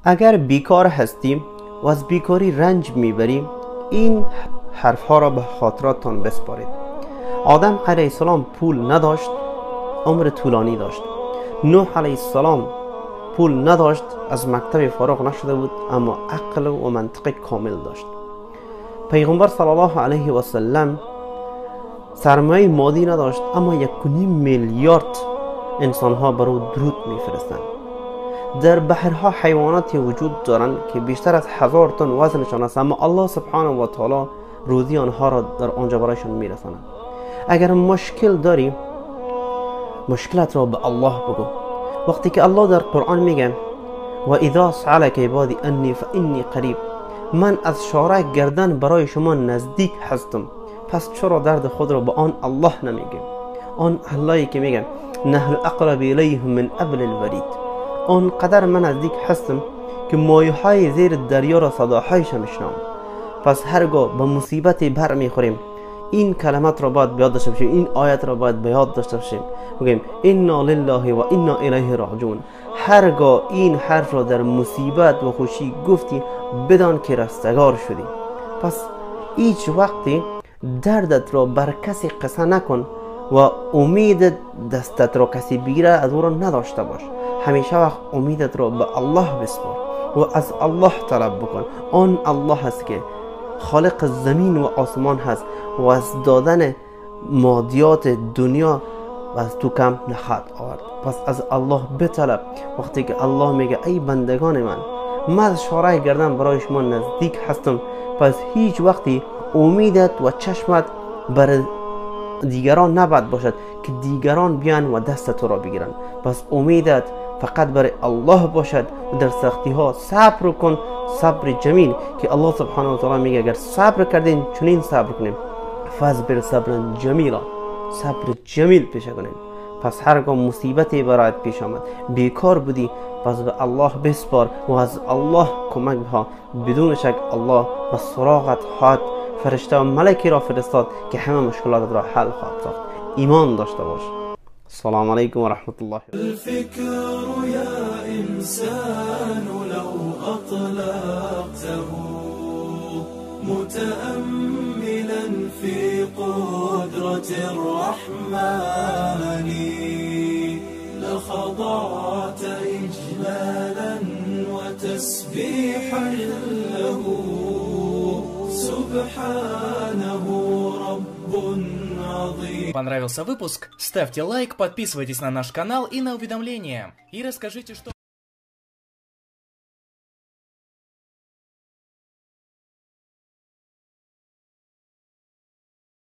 اگر بیکار هستیم و از بیکاری رنج میبریم، این حرفها را به خاطراتتان بسپارید. آدم علیه السلام پول نداشت، عمر طولانی داشت. نوح علیه السلام پول نداشت، از مکتب فارغ نشده بود، اما عقل و منطق کامل داشت. پیغمبر صلی الله علیه و سلم سرمایه مادی نداشت، اما 1.5 میلیارد انسانها بر او درود میفرستند. در بحرها حیواناتی وجود دارند که بیشتر از 1000 تن وزنشان است، اما الله سبحانه و تعالی روزی آنها را در آنجا برایشان میرساند. اگر مشکل داری، مشکلت را به الله بگو. وقتی که الله در قرآن میگه و اذا سألک عبادی انی فانی قریب، من از شارع گردن برای شما نزدیک هستم، پس چرا درد خود را به آن الله نمیگیم؟ آن اللهی که میگه نحن اقرب الیه من حبل الورید، آن قدر من نزدیک هستم که مایه های زیر دریا را صداهایش میشنوم. پس هرگاه به مصیبت بر میخوریم، این کلمات را باید بیاد داشته باشیم، این آیت را باید به یاد داشته باشیم، بگیم انا لله و انا الیه راجعون. هرگاه این حرف را در مصیبت و خوشی گفتی، بدان که رستگار شدی. پس هیچ وقتی دردت را بر کسی قصه نکن و امید دستت را کسی بگیره از او را نداشته باش. همیشه وقت امیدت را به الله بسپار و از الله طلب بکن. آن الله هست که خالق زمین و آسمان هست و از دادن مادیات دنیا از تو کم نخواهد آورد. پس از الله بطلب. وقتی که الله میگه ای بندگان من، من از شارع گردن برای شما نزدیک هستم، پس هیچ وقتی امیدت و چشمت بر دیگران نباید باشد که دیگران بیان و دست تو را بگیرن. پس امیدت فقط برای الله باشد و در سختی ها صبر کن، صبر جمیل، که الله سبحانه و تعالی میگه اگر صبر کردین چنین صبر کنیم، فاصبر صبرا جمیلا، صبر جمیل پیشه کنیم. پس هرگاه مصیبتی برایت پیش آمد، بیکار بودی، پس به الله بسپار و از الله کمک بخواه. بدون شک الله به سراغت خواهد فرشته و ملکی را فرستاد که همه مشکلاتت را حل خواهد ساخت. ایمان داشته باش. السلام علیکم و رحمت الله. الفكر يا إنسان لو أطلقته متأملا في قدرة الرحمن لخضعت إجلالا وتسبيحا له سبحانه رب عظيم. Понравился выпуск? Ставьте лайк, подписывайтесь на наш канал и на уведомления. И расскажите, что...